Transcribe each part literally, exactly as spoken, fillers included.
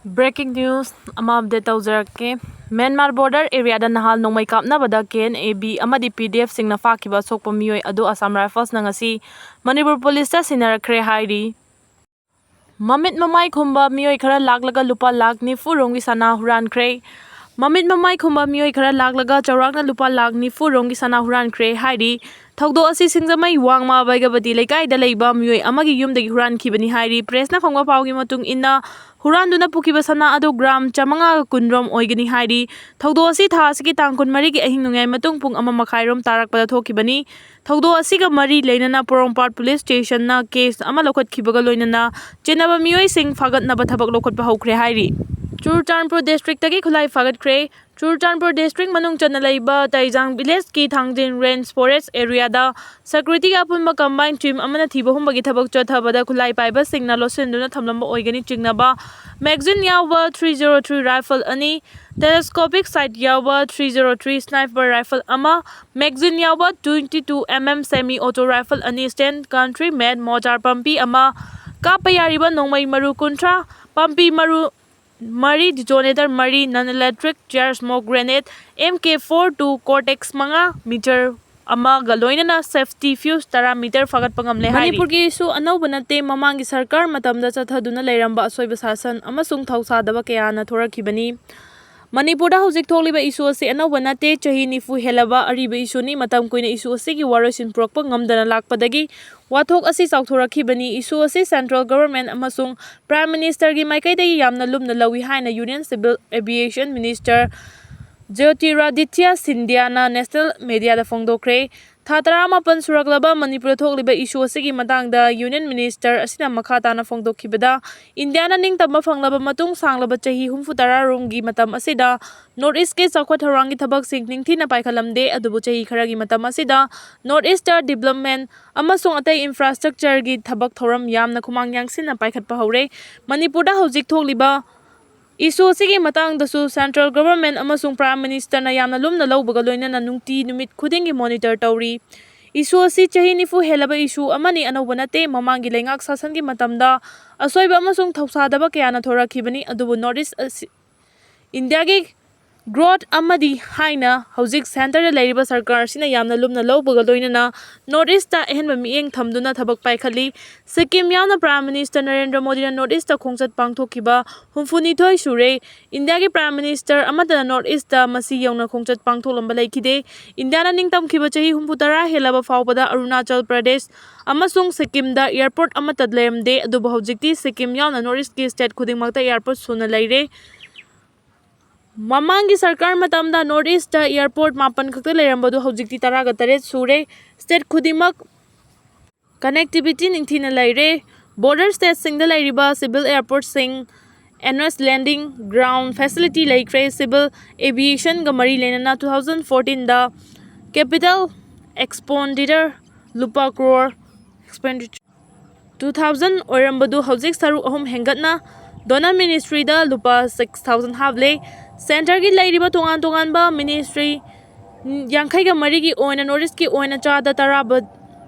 Breaking news ꯑꯃ update ꯇꯧꯖꯔꯛꯀꯦ꯫ Myanmar border areaꯗ ꯅꯍꯥꯜ ꯅꯣꯡꯃꯩ ꯀꯥꯞꯅꯕꯗ K N A B ꯑꯃꯗꯤ P D Fꯁꯤꯡꯅ ꯐꯥꯈꯤꯕ ꯑꯁꯣꯛꯄ ꯃꯤꯑꯣꯏ ꯑꯗꯨ ꯑꯁꯥꯝ Riflesꯅ ꯉꯁꯤ ꯃꯅꯤꯄꯨꯔ policeꯇ ꯁꯤꯟꯅꯔꯛꯈ꯭ꯔꯦ ꯍꯥꯏꯔꯤ꯫ ꯃꯃꯤꯠ ꯃꯃꯥꯏ ꯈꯨꯝꯕ ꯃꯤꯑꯣꯏ ꯈꯔ ꯂꯥꯛꯂꯒ ꯂꯨꯄꯥ ꯂꯥꯈ ꯅꯤꯐꯨ ꯔꯣꯝꯒꯤ ꯁꯅꯥ ꯍꯨꯔꯥꯟꯈ꯭ꯔꯦ꯫ ꯃꯃꯤꯠ ꯃꯃꯥꯏ ꯈꯨꯝꯕ ꯃꯤꯑꯣꯏ ꯈꯔ ꯂꯥꯛꯂꯒ ꯆꯥꯎꯔꯥꯛꯅ ꯂꯨꯄꯥ ꯂꯥꯈ ꯅꯤꯐꯨ ꯔꯣꯝꯒꯤ ꯁꯅꯥ ꯍꯨꯔꯥꯟꯈ꯭ꯔꯦ ꯍꯥꯏꯔꯤ꯫ ꯊꯧꯗꯣꯛ ꯑꯁꯤ ꯁꯤꯡꯖꯃꯩ ꯋꯥꯡꯃ ꯕꯩꯒꯕꯇꯤ ꯂꯩꯀꯥꯏꯗ ꯂꯩꯕ ꯃꯤꯑꯣꯏ ꯑꯃꯒꯤ ꯌꯨꯝꯗꯒꯤ ꯍꯨꯔꯥꯟꯈꯤꯕꯅꯤ ꯍꯥꯏꯔꯤ꯫ Pressꯅ ꯐꯪꯕ ꯄꯥꯎꯒꯤ ꯃꯇꯨꯡ ꯏꯟꯅ, ꯍꯨꯔꯥꯟꯗꯨꯅ ꯄꯨꯈꯤꯕ ꯁꯅꯥ ꯑꯗꯨ gram ꯆꯥꯃꯉꯥꯒ ꯀꯨꯟ ꯔꯣꯝ ꯑꯣꯏꯒꯅꯤ ꯍꯥꯏꯔꯤ꯫ ꯊꯧꯗꯣꯛ ꯑꯁꯤ ꯊꯥ ꯑꯁꯤꯒꯤ ꯇꯥꯡ ꯀꯨꯟꯃꯔꯤꯒꯤ ꯑꯍꯤꯡ ꯅꯣꯡꯌꯥꯏ ꯃꯇꯨꯡ ꯄꯨꯡ ꯑꯃ ꯃꯈꯥꯏ ꯔꯣꯝ ꯇꯥꯔꯛꯄꯗ ꯊꯣꯛꯈꯤꯕꯅꯤ꯫ ꯊꯧꯗꯣꯛ ꯑꯁꯤꯒ ꯃꯔꯤ ꯂꯩꯅꯅ ꯄꯣꯔꯣꯝꯄꯥꯠ police stationꯅ case ꯑꯃ ꯂꯧꯈꯠꯈꯤꯕꯒ ꯂꯣꯏꯅꯅ ꯆꯦꯟꯅꯕ ꯃꯤꯑꯣꯏꯁꯤꯡ ꯐꯥꯒꯠꯅꯕ ꯊꯕꯛ ꯂꯧꯈꯠꯄ ꯍꯧꯈ꯭ꯔꯦ ꯍꯥꯏꯔꯤ꯫ ꯆꯨꯔꯆꯥꯟꯄꯨꯔ districtꯇꯒꯤ ꯈꯨꯠꯂꯥꯏ ꯐꯥꯒꯠꯈ꯭ꯔꯦ꯫ ꯆꯨꯔꯆꯥꯟꯄꯨꯔ district ꯃꯅꯨꯡ ꯆꯟꯅ ꯂꯩꯕ ꯇꯩꯖꯥꯡ villageꯀꯤ ꯊꯥꯡꯖꯤꯡ range forest areaꯗ securityꯒꯤ ꯑꯄꯨꯟꯕ combined team ꯑꯃꯅ ꯊꯤꯕ ꯍꯨꯝꯕꯒꯤ ꯊꯕꯛ ꯆꯠꯊꯕꯗ ꯈꯨꯠꯂꯥꯏ ꯄꯥꯏꯕꯁꯤꯡꯅ ꯂꯣꯠꯁꯤꯟꯗꯨꯅ ꯊꯝꯂꯝꯕ ꯑꯣꯏꯒꯅꯤ ꯆꯤꯡꯅꯕ magazine ꯌꯥꯎꯕ three zero three rifle ꯑꯅꯤ, telescopic sight ꯌꯥꯎꯕ three zero three sniper rifle ꯑꯃ, magazine ꯌꯥꯎꯕ twenty two M M semi auto rifle ꯑꯅꯤ, stand country made mortar ꯄꯥꯝꯕꯤ ꯑꯃ, ꯀꯥꯞꯄ ꯌꯥꯔꯤꯕ ꯅꯣꯡꯃꯩ ꯃꯔꯨ ꯀꯨꯟꯊ꯭ꯔꯥ, ꯄꯥꯝꯕꯤ ꯃꯔꯨ ꯃꯔꯤ, detonator ꯃꯔꯤ, non electric charge smoke grenade, M K forty two Cortex ꯃꯉꯥ, meter ꯑꯃꯒ ꯂꯣꯏꯅꯅ safety fuse ꯇꯔꯥ meter ꯐꯥꯒꯠꯄ ꯉꯝꯂꯦ ꯍꯥꯏꯔꯤ꯫ ꯃꯅꯤꯄꯨꯔꯒꯤ issue ꯑꯅꯧꯕ ꯅꯠꯇꯦ, ꯃꯃꯥꯡꯒꯤ ꯁꯔꯀꯥꯔ ꯃꯇꯝꯗ ꯆꯠꯊꯗꯨꯅ ꯂꯩꯔꯝꯕ ꯑꯁꯣꯏꯕ ꯁꯥꯁꯟ ꯑꯃꯁꯨꯡ ꯊꯧꯁꯥꯗꯕ ꯀꯌꯥꯅ ꯊꯣꯔꯛꯈꯤꯕꯅꯤ꯫ ꯃꯅꯤꯄꯨꯔꯗ ꯍꯧꯖꯤꯛ ꯊꯣꯛꯂꯤꯕ issue ꯑꯁꯤ ꯑꯅꯧꯕ ꯅꯠꯇꯦ, ꯆꯍꯤ ꯅꯤꯐꯨ ꯍꯦꯜꯂꯕ ꯑꯔꯤꯕ issueꯅꯤ꯫ ꯃꯇꯝ ꯀꯨꯏꯅ issue ꯑꯁꯤꯒꯤ ꯋꯥꯔꯣꯏꯁꯤꯟ ꯄꯨꯔꯛꯄ ꯉꯝꯗꯅ ꯂꯥꯛꯄꯗꯒꯤ ꯋꯥꯊꯣꯛ ꯑꯁꯤ ꯆꯥꯎꯊꯣꯔꯛꯈꯤꯕꯅꯤ꯫ Issue ꯑꯁꯤ central government ꯑꯃꯁꯨꯡ Prime Ministerꯒꯤ ꯃꯥꯏꯀꯩꯗꯒꯤ ꯌꯥꯝꯅ ꯂꯨꯝꯅ ꯂꯧꯏ ꯍꯥꯏꯅ Union Civil Aviation Minister Jyotiraditya Scindiaꯅ national mediaꯗ ꯐꯣꯡꯗꯣꯛꯈ꯭ꯔꯦ꯫ ꯊꯥ ꯇꯔꯥꯃꯥꯄꯟ ꯁꯨꯔꯛꯂꯕ ꯃꯅꯤꯄꯨꯔꯗ ꯊꯣꯛꯂꯤꯕ issue ꯑꯁꯤꯒꯤ ꯃꯇꯥꯡꯗ Union Minister ꯑꯁꯤꯅ ꯃꯈꯥ ꯇꯥꯅ ꯐꯣꯡꯗꯣꯛꯈꯤꯕꯗ, ꯏꯟꯗꯤꯌꯥꯅ ꯅꯤꯡꯇꯝꯕ ꯐꯪꯂꯕ ꯃꯇꯨꯡ ꯁꯥꯡꯂꯕ ꯆꯍꯤ ꯍꯨꯝꯐꯨ ꯇꯔꯥ ꯔꯣꯝꯒꯤ ꯃꯇꯝ ꯑꯁꯤꯗ North Eastꯀꯤ ꯆꯥꯎꯈꯠ ꯊꯧꯔꯥꯡꯒꯤ ꯊꯕꯛꯁꯤꯡ ꯅꯤꯡꯊꯤꯅ ꯄꯥꯏꯈꯠꯂꯝꯗꯦ, ꯑꯗꯨꯕꯨ ꯆꯍꯤ ꯈꯔꯒꯤ ꯃꯇꯝ ꯑꯁꯤꯗ North Eastꯇ development ꯑꯃꯁꯨꯡ ꯑꯇꯩ infrastructureꯒꯤ ꯊꯕꯛ ꯊꯧꯔꯝ ꯌꯥꯝꯅ ꯈꯨꯃꯥꯡ ꯌꯥꯡꯁꯤꯟꯅ ꯄꯥꯏꯈꯠꯄ ꯍꯧꯔꯦ꯫ ꯃꯅꯤꯄꯨꯔꯗ ꯍꯧꯖꯤꯛ ꯊꯣꯛꯂꯤꯕ issue ꯑꯁꯤꯒꯤ ꯃꯇꯥꯡꯗꯁꯨ central government ꯑꯃꯁꯨꯡ Prime Ministerꯅ ꯌꯥꯝꯅ ꯂꯨꯝꯅ ꯂꯧꯕꯒ ꯂꯣꯏꯅꯅ ꯅꯨꯡꯇꯤ ꯅꯨꯃꯤꯠ ꯈꯨꯗꯤꯡꯒꯤ monitor ꯇꯧꯔꯤ꯫ Issue ꯑꯁꯤ ꯆꯍꯤ ꯅꯤꯐꯨ ꯍꯦꯜꯂꯕ issue ꯑꯃꯅꯤ, ꯑꯅꯧꯕ ꯅꯠꯇꯦ꯫ ꯃꯃꯥꯡꯒꯤ ꯂꯩꯉꯥꯛ ꯁꯥꯁꯟꯒꯤ ꯃꯇꯝꯗ ꯑꯁꯣꯏꯕ ꯑꯃꯁꯨꯡ ꯊꯧꯁꯥꯗꯕ ꯀꯌꯥꯅ ꯊꯣꯔꯛꯈꯤꯕꯅꯤ, ꯑꯗꯨꯕꯨ North East ꯑꯁꯤ, ꯏꯟꯗꯤꯌꯥꯒꯤ growth ꯑꯃꯗꯤ ꯍꯥꯏꯅ ꯍꯧꯖꯤꯛ centreꯗ ꯂꯩꯔꯤꯕ ꯁꯔꯀꯥꯔ ꯑꯁꯤꯅ ꯌꯥꯝꯅ ꯂꯨꯝꯅ ꯂꯧꯕꯒ ꯂꯣꯏꯅꯅ North Eastꯇ ꯑꯍꯦꯟꯕ ꯃꯤꯠꯌꯦꯡ ꯊꯝꯗꯨꯅ ꯊꯕꯛ ꯄꯥꯏꯈꯠꯂꯤ꯫ ꯁꯤꯛꯀꯤꯝ ꯌꯥꯎꯅ Prime Minister ꯅꯔꯦꯟꯗ꯭ꯔ ꯃꯣꯗꯤꯅ North Eastꯇ ꯈꯣꯡꯆꯠ ꯄꯥꯡꯊꯣꯛꯈꯤꯕ ꯍꯨꯝꯐꯨꯅꯤꯊꯣꯏ ꯁꯨꯔꯦ꯫ ꯏꯟꯗꯤꯌꯥꯒꯤ Prime Minister ꯑꯃꯠꯇꯅ North Eastꯇ ꯃꯁꯤ ꯌꯧꯅ ꯈꯣꯡꯆꯠ ꯄꯥꯡꯊꯣꯛꯂꯝꯕ ꯂꯩꯈꯤꯗꯦ꯫ ꯏꯟꯗꯤꯌꯥꯅ ꯅꯤꯡꯇꯝꯈꯤꯕ ꯆꯍꯤ ꯍꯨꯝꯐꯨ ꯇꯔꯥ ꯍꯦꯜꯂꯕ ꯐꯥꯎꯕꯗ ꯑꯔꯨꯅꯥꯆꯜ ꯄ꯭ꯔꯗꯦꯁ ꯑꯃꯁꯨꯡ ꯁꯤꯛꯀꯤꯝꯗ airport ꯑꯃꯠꯇ ꯂꯩꯔꯝꯗꯦ, ꯑꯗꯨꯕꯨ ꯍꯧꯖꯤꯛꯇꯤ ꯁꯤꯛꯀꯤꯝ ꯌꯥꯎꯅ North Eastꯀꯤ state ꯈꯨꯗꯤꯡꯃꯛꯇ airport ꯁꯨꯅ ꯂꯩꯔꯦ꯫ ꯃꯃꯥꯡꯒꯤ ꯁꯔꯀꯥꯔ ꯃꯇꯝꯗ North Eastꯇ airport ꯃꯥꯄꯟ ꯈꯛꯇ ꯂꯩꯔꯝꯕꯗꯨ ꯍꯧꯖꯤꯛꯇꯤ ꯇꯔꯥꯒ ꯇꯔꯦꯠ ꯁꯨꯔꯦ꯫ State ꯈꯨꯗꯤꯡꯃꯛ connectivity ꯅꯤꯡꯊꯤꯅ ꯂꯩꯔꯦ꯫ Border stateꯁꯤꯡꯗ ꯂꯩꯔꯤꯕ civil airportꯁꯤꯡ, annex landing ground facility ꯂꯩꯈ꯭ꯔꯦ꯫ Civil aviationꯒ ꯃꯔꯤ ꯂꯩꯅꯅ two thousand fourteenꯗ capital expenditure ꯂꯨꯄꯥ crore expenditure two thousand ꯑꯣꯏꯔꯝꯕꯗꯨ ꯍꯧꯖꯤꯛ ꯁꯔꯨꯛ ꯑꯍꯨꯝ ꯍꯦꯟꯒꯠꯅ Donor Ministryꯗ ꯂꯨꯄꯥ six thousand ꯍꯥꯞꯂꯦ꯫ Centreꯒꯤ ꯂꯩꯔꯤꯕ ꯇꯣꯉꯥꯟ ꯇꯣꯉꯥꯟꯕ ministry ꯌꯥꯡꯈꯩꯒ ꯃꯔꯤꯒꯤ ꯑꯣꯏꯅ North Eastꯀꯤ ꯑꯣꯏꯅ ꯆꯥꯗ ꯇꯔꯥ ꯕ-,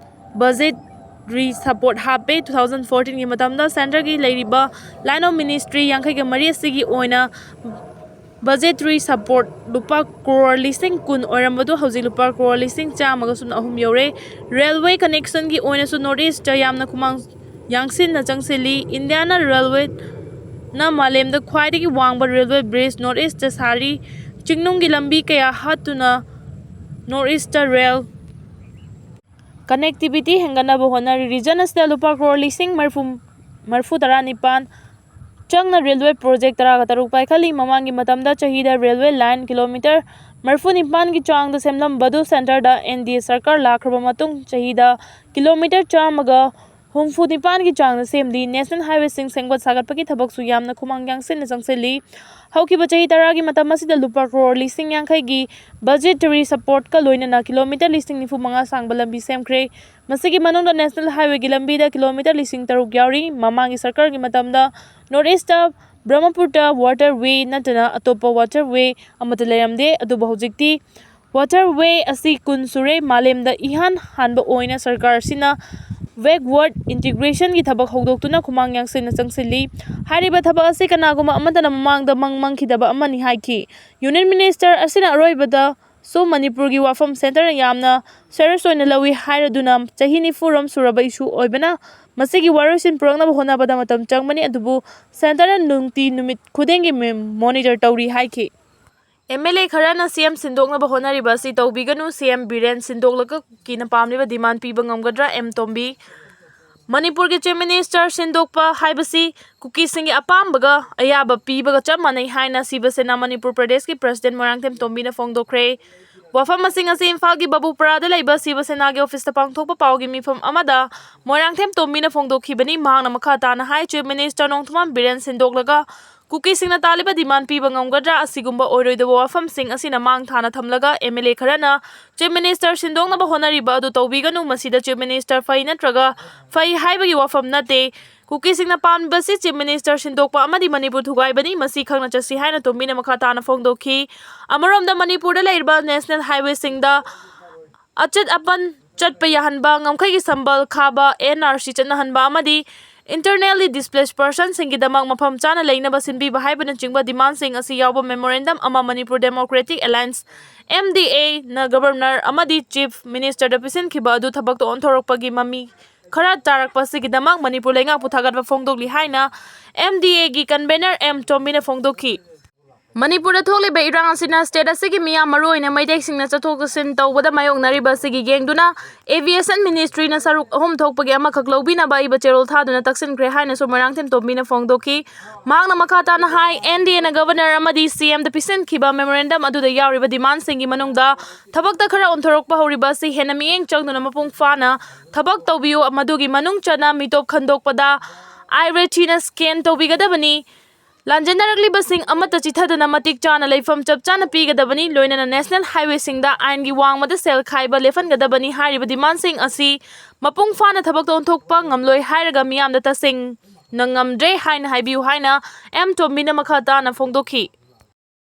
budgetary support ꯍꯥꯞꯄꯦ꯫ Two thousand fourteenꯒꯤ ꯃꯇꯝꯗ centreꯒꯤ ꯂꯩꯔꯤꯕ line of ministry ꯌꯥꯡꯈꯩꯒ ꯃꯔꯤ ꯑꯁꯤꯒꯤ ꯑꯣꯏꯅ budgetary support ꯂꯨꯄꯥ crore ꯂꯤꯁꯤꯡ ꯀꯨꯟ ꯑꯣꯏꯔꯝꯕꯗꯨ ꯍꯧꯖꯤꯛ ꯂꯨꯄꯥ crore ꯂꯤꯁꯤꯡ ꯆꯥꯝꯃꯒ ꯁꯨꯞꯅ ꯑꯍꯨꯝ ꯌꯧꯔꯦ꯫ Railway connectionꯒꯤ ꯑꯣꯏꯅꯁꯨ North Eastꯇ ꯌꯥꯝꯅ ꯈꯨꯃꯥꯡ ꯌꯥꯡꯁꯤꯟꯅ ꯆꯪꯁꯤꯜꯂꯤ꯫ ꯏꯟꯗꯤꯌꯥꯅ railwayꯅ ꯃꯥꯂꯦꯝꯗ ꯈ꯭ꯋꯥꯏꯗꯒꯤ ꯋꯥꯡꯕ railway bridge North Eastꯇ ꯁꯥꯔꯤ꯫ ꯆꯤꯡꯅꯨꯡꯒꯤ ꯂꯝꯕꯤ ꯀꯌꯥ ꯍꯥꯠꯇꯨꯅ North Eastꯇ rail connectivity ꯍꯦꯟꯒꯠꯅꯕ ꯍꯣꯠꯅꯔꯤ꯫ Region ꯑꯁꯤꯗ ꯂꯨꯄꯥ crore ꯂꯤꯁꯤꯡ ꯃꯔꯤꯐꯨ, ꯃꯔꯤꯐꯨ ꯇꯔꯥ ꯅꯤꯄꯥꯟ ꯆꯪꯅ railway project ꯇꯔꯥꯒ ꯇꯔꯨꯛ ꯄꯥꯏꯈꯠꯂꯤ꯫ ꯃꯃꯥꯡꯒꯤ ꯃꯇꯝꯗ ꯆꯍꯤꯗ railway line kilometre ꯃꯔꯤꯐꯨ ꯅꯤꯄꯥꯟꯒꯤ ꯆꯥꯡꯗ ꯁꯦꯝꯂꯝꯕꯗꯨ centreꯗ NDA ꯁꯔꯀꯥꯔ ꯂꯥꯛꯈ꯭ꯔꯕ ꯃꯇꯨꯡ ꯆꯍꯤꯗ kilometre ꯆꯥꯝꯃꯒ ꯍꯨꯝꯐꯨ ꯅꯤꯄꯥꯟꯒꯤ ꯆꯥꯡꯗ ꯁꯦꯝꯂꯤ꯫ National highwayꯁꯤꯡ ꯁꯦꯝꯒꯠ ꯁꯥꯒꯠꯄꯒꯤ ꯊꯕꯛꯁꯨ ꯌꯥꯝꯅ ꯈꯨꯃꯥꯡ ꯌꯥꯡꯁꯤꯟꯅ ꯆꯪꯁꯤꯜꯂꯤ꯫ ꯍꯧꯈꯤꯕ ꯆꯍꯤ ꯇꯔꯥꯒꯤ ꯃꯇꯝ ꯑꯁꯤꯗ ꯂꯨꯄꯥ crore ꯂꯤꯁꯤꯡ ꯌꯥꯡꯈꯩꯒꯤ budgetary supportꯀ ꯂꯣꯏꯅꯅ kilometre ꯂꯤꯁꯤꯡ ꯅꯤꯐꯨ ꯃꯉꯥ ꯁꯥꯡꯕ ꯂꯝꯕꯤ ꯁꯦꯝꯈ꯭ꯔꯦ꯫ ꯃꯁꯤꯒꯤ ꯃꯅꯨꯡꯗ national highwayꯒꯤ ꯂꯝꯕꯤꯗ kilometre ꯂꯤꯁꯤꯡ ꯇꯔꯨꯛ ꯌꯥꯎꯔꯤ꯫ ꯃꯃꯥꯡꯒꯤ ꯁꯔꯀꯥꯔꯒꯤ ꯃꯇꯝꯗ North Eastꯇ ꯕ꯭ꯔꯍꯃꯄꯨꯇ꯭ꯔ waterway ꯅꯠꯇꯅ ꯑꯇꯣꯞꯄ waterway ꯑꯃꯠꯇ ꯂꯩꯔꯝꯗꯦ, ꯑꯗꯨꯕꯨ ꯍꯧꯖꯤꯛꯇꯤ Waterway ꯑꯁꯤ ꯀꯨꯟ ꯁꯨꯔꯦ꯫ ꯃꯥꯂꯦꯝꯗ ꯏꯍꯥꯟ ꯍꯥꯟꯕ ꯑꯣꯏꯅ ꯁꯔꯀꯥꯔ ꯑꯁꯤꯅ backward integrationꯒꯤ ꯊꯕꯛ ꯍꯧꯗꯣꯛꯇꯨꯅ ꯈꯨꯃꯥꯡ ꯌꯥꯡꯁꯤꯟꯅ ꯆꯪꯁꯤꯜꯂꯤ꯫ ꯍꯥꯏꯔꯤꯕ ꯊꯕꯛ ꯑꯁꯤ ꯀꯅꯥꯒꯨꯝꯕ ꯑꯃꯠꯇꯅ ꯃꯃꯥꯡꯗ ꯃꯪ ꯃꯪꯈꯤꯗꯕ ꯑꯃꯅꯤ ꯍꯥꯏꯈꯤ꯫ Union Minister ꯑꯁꯤꯅ ꯑꯔꯣꯏꯕꯗꯁꯨ ꯃꯅꯤꯄꯨꯔꯒꯤ ꯋꯥꯐꯝ centreꯅ ꯌꯥꯝꯅ serious ꯑꯣꯏꯅ ꯂꯧꯏ ꯍꯥꯏꯔꯗꯨꯅ ꯆꯍꯤ ꯅꯤꯐꯨ ꯔꯣꯝ ꯁꯨꯔꯕ issue ꯑꯣꯏꯕꯅ ꯃꯁꯤꯒꯤ ꯋꯥꯔꯣꯏꯁꯤꯟ ꯄꯨꯔꯛꯅꯕ ꯍꯣꯠꯅꯕꯗ ꯃꯇꯝ ꯆꯪꯕꯅꯤ, ꯑꯗꯨꯕꯨ centreꯅ ꯅꯨꯡꯇꯤ ꯅꯨꯃꯤꯠ ꯈꯨꯗꯤꯡꯒꯤ monitor ꯇꯧꯔꯤ ꯍꯥꯏꯈꯤ꯫ MLA ꯈꯔꯅ CM ꯁꯤꯟꯗꯣꯛꯅꯕ ꯍꯣꯠꯅꯔꯤꯕ ꯑꯁꯤ ꯇꯧꯕꯤꯒꯅꯨ, CM ꯕꯤꯔꯦꯟ ꯁꯤꯟꯗꯣꯛꯂꯒ ꯀꯨꯀꯤꯅ ꯄꯥꯝꯂꯤꯕ demand ꯄꯤꯕ ꯉꯝꯒꯗ꯭ꯔꯥ? ꯑꯦꯝ ꯇꯣꯝꯕꯤ꯫ ꯃꯅꯤꯄꯨꯔꯒꯤ Chief Minister ꯁꯤꯟꯗꯣꯛꯄ ꯍꯥꯏꯕꯁꯤ ꯀꯨꯀꯤꯁꯤꯡꯒꯤ ꯑꯄꯥꯝꯕꯒ ꯑꯌꯥꯕ ꯄꯤꯕꯒ ꯆꯞ ꯃꯥꯟꯅꯩ ꯍꯥꯏꯅ ꯁꯤꯕ ꯁꯦꯅꯥ ꯃꯅꯤꯄꯨꯔ ꯄ꯭ꯔꯗꯦꯁꯀꯤ president ꯃꯣꯏꯔꯥꯡꯊꯦꯝ ꯇꯣꯝꯕꯤꯅ ꯐꯣꯡꯗꯣꯛꯈ꯭ꯔꯦ꯫ ꯋꯥꯐꯝ ꯑꯁꯤꯡ ꯑꯁꯤ ꯏꯝꯐꯥꯜꯒꯤ ꯕꯕꯨꯄꯨꯔꯥꯗ ꯂꯩꯕ ꯁꯤꯕ ꯁꯦꯅꯥꯒꯤ officeꯇ ꯄꯥꯡꯊꯣꯛꯄ ꯄꯥꯎꯒꯤ ꯃꯤꯐꯝ ꯑꯃꯗ ꯃꯣꯏꯔꯥꯡꯊꯦꯝ ꯇꯣꯝꯕꯤꯅ ꯐꯣꯡꯗꯣꯛꯈꯤꯕꯅꯤ꯫ ꯃꯍꯥꯛꯅ ꯃꯈꯥ ꯇꯥꯅ ꯍꯥꯏ, Chief Minister Nongthombam Biren ꯁꯤꯟꯗꯣꯛꯂꯒ ꯀꯨꯀꯤꯁꯤꯡꯅ ꯇꯥꯜꯂꯤꯕ demand ꯄꯤꯕ ꯉꯝꯒꯗ꯭ꯔꯥ? ꯑꯁꯤꯒꯨꯝꯕ ꯑꯣꯏꯔꯣꯏꯗꯕ ꯋꯥꯐꯝꯁꯤꯡ ꯑꯁꯤꯅ ꯃꯥꯡ ꯊꯥꯅ ꯊꯝꯂꯒ MLA ꯈꯔꯅ Chief Minister ꯁꯤꯟꯗꯣꯛꯅꯕ ꯍꯣꯠꯅꯔꯤꯕ ꯑꯗꯨ ꯇꯧꯕꯤꯒꯅꯨ꯫ ꯃꯁꯤꯗ Chief Minister ꯐꯩ ꯅꯠꯇ꯭ꯔꯒ ꯐꯩ ꯍꯥꯏꯕꯒꯤ ꯋꯥꯐꯝ ꯅꯠꯇꯦ꯫ ꯀꯨꯀꯤꯁꯤꯡꯅ ꯄꯥꯝꯂꯤꯕꯁꯤ Chief Minister ꯁꯤꯟꯗꯣꯛꯄ ꯑꯃꯗꯤ ꯃꯅꯤꯄꯨꯔ ꯊꯨꯒꯥꯏꯕꯅꯤ꯫ ꯃꯁꯤ ꯈꯪꯅ ꯆꯠꯁꯤ ꯍꯥꯏꯅ ꯇꯣꯝꯕꯤꯅ ꯃꯈꯥ ꯇꯥꯅ ꯐꯣꯡꯗꯣꯛꯈꯤ꯫ ꯑꯃꯔꯣꯝꯗ ꯃꯅꯤꯄꯨꯔꯗ ꯂꯩꯔꯤꯕ national highwayꯁꯤꯡꯗ ꯑꯆꯠ ꯑꯄꯟ ꯆꯠꯄ ꯌꯥꯍꯟꯕ ꯉꯝꯈꯩꯒꯤ ꯁꯝꯕꯜ ꯈꯥꯕ, NRC ꯆꯠꯅꯍꯟꯕ ꯑꯃꯗꯤ internally displaced personꯁꯤꯡꯒꯤꯗꯃꯛ ꯃꯐꯝ ꯆꯥꯅ ꯂꯩꯅꯕ ꯁꯤꯟꯕꯤꯕ ꯍꯥꯏꯕꯅꯆꯤꯡꯕ demandꯁꯤꯡ ꯑꯁꯤ ꯌꯥꯎꯕ memorandum ꯑꯃ ꯃꯅꯤꯄꯨꯔ Democratic Alliance, MDAꯅ Governor ꯑꯃꯗꯤ Chief Ministerꯗ ꯄꯤꯁꯤꯟꯈꯤꯕ ꯑꯗꯨ ꯊꯕꯛꯇ ꯑꯣꯟꯊꯣꯔꯛꯄꯒꯤ ꯃꯃꯤ ꯈꯔ ꯇꯥꯔꯛꯄ ꯑꯁꯤꯒꯤꯗꯃꯛ ꯃꯅꯤꯄꯨꯔ ꯂꯩꯉꯥꯛꯄꯨ ꯊꯥꯒꯠꯄ ꯐꯣꯡꯗꯣꯛꯂꯤ ꯍꯥꯏꯅ MDAꯒꯤ convener ꯑꯦꯝ ꯇꯣꯝꯕꯤꯅ ꯐꯣꯡꯗꯣꯛꯈꯤ꯫ ꯃꯅꯤꯄꯨꯔꯗ ꯊꯣꯛꯂꯤꯕ ꯏꯔꯥꯡ ꯑꯁꯤꯅ state ꯑꯁꯤꯒꯤ ꯃꯤꯌꯥꯝ, ꯃꯔꯨꯑꯣꯏꯅ ꯃꯩꯇꯩꯁꯤꯡꯅ ꯆꯠꯊꯣꯛ ꯆꯠꯁꯤꯟ ꯇꯧꯕꯗ ꯃꯥꯌꯣꯛꯅꯔꯤꯕ ꯑꯁꯤꯒꯤ ꯌꯦꯡꯗꯨꯅ Aviation Ministryꯅ ꯁꯔꯨꯛ ꯑꯍꯨꯝ ꯊꯣꯛꯄꯒꯤ ꯑꯃꯈꯛ ꯂꯧꯕꯤꯅꯕ ꯑꯏꯕ ꯆꯦꯔꯣꯜ ꯊꯥꯗꯨꯅ ꯇꯛꯁꯤꯟꯈ꯭ꯔꯦ ꯍꯥꯏꯅꯁꯨ ꯃꯣꯏꯔꯥꯡꯊꯦꯝ ꯇꯣꯝꯕꯤꯅ ꯐꯣꯡꯗꯣꯛꯈꯤ꯫ ꯃꯍꯥꯛꯅ ꯃꯈꯥ ꯇꯥꯅ ꯍꯥꯏ, NDAꯅ Governor ꯑꯃꯗꯤ CMꯗ ꯄꯤꯁꯤꯟꯈꯤꯕ memorandum ꯑꯗꯨꯗ ꯌꯥꯎꯔꯤꯕ demandꯁꯤꯡꯒꯤ ꯃꯅꯨꯡꯗ ꯊꯕꯛꯇ ꯈꯔ ꯑꯣꯟꯊꯣꯔꯛꯄ ꯍꯧꯔꯤꯕ ꯑꯁꯤ ꯍꯦꯟꯅ ꯃꯤꯠꯌꯦꯡ ꯆꯪꯗꯨꯅ ꯃꯄꯨꯡ ꯐꯥꯅ ꯊꯕꯛ ꯇꯧꯕꯤꯌꯨ, ꯃꯗꯨꯒꯤ ꯃꯅꯨꯡ ꯆꯟꯅ ꯃꯤꯇꯣꯞ ꯈꯟꯗꯣꯛꯄꯗ eye retina scan ꯇꯧꯕꯤꯒꯗꯕꯅꯤ꯫ ꯂꯥꯟꯖꯦꯟꯅꯔꯛꯂꯤꯕꯁꯤꯡ ꯑꯃꯠꯇ ꯆꯤꯊꯗꯅ ꯃꯇꯤꯛ ꯆꯥꯅ ꯂꯩꯐꯝ ꯆꯞ ꯆꯥꯅ ꯄꯤꯒꯗꯕꯅꯤ, ꯂꯣꯏꯅꯅ national highwayꯁꯤꯡꯗ ꯑꯥꯏꯟꯒꯤ ꯋꯥꯡꯃꯗ ꯁꯦꯜ ꯈꯥꯏꯕ ꯂꯦꯞꯍꯟꯒꯗꯕꯅꯤ꯫ ꯍꯥꯏꯔꯤꯕ demandꯁꯤꯡ ꯑꯁꯤ ꯃꯄꯨꯡ ꯐꯥꯅ ꯊꯕꯛꯇ ꯑꯣꯟꯊꯣꯛꯄ ꯉꯝꯂꯣꯏ ꯍꯥꯏꯔꯒ ꯃꯤꯌꯥꯝꯗ ꯇꯁꯦꯡꯅ ꯉꯝꯗ꯭ꯔꯦ ꯍꯥꯏꯅ ꯍꯥꯏꯕꯤꯌꯨ ꯍꯥꯏꯅ ꯑꯦꯝ ꯇꯣꯝꯕꯤꯅ ꯃꯈꯥ ꯇꯥꯅ ꯐꯣꯡꯗꯣꯛꯈꯤ꯫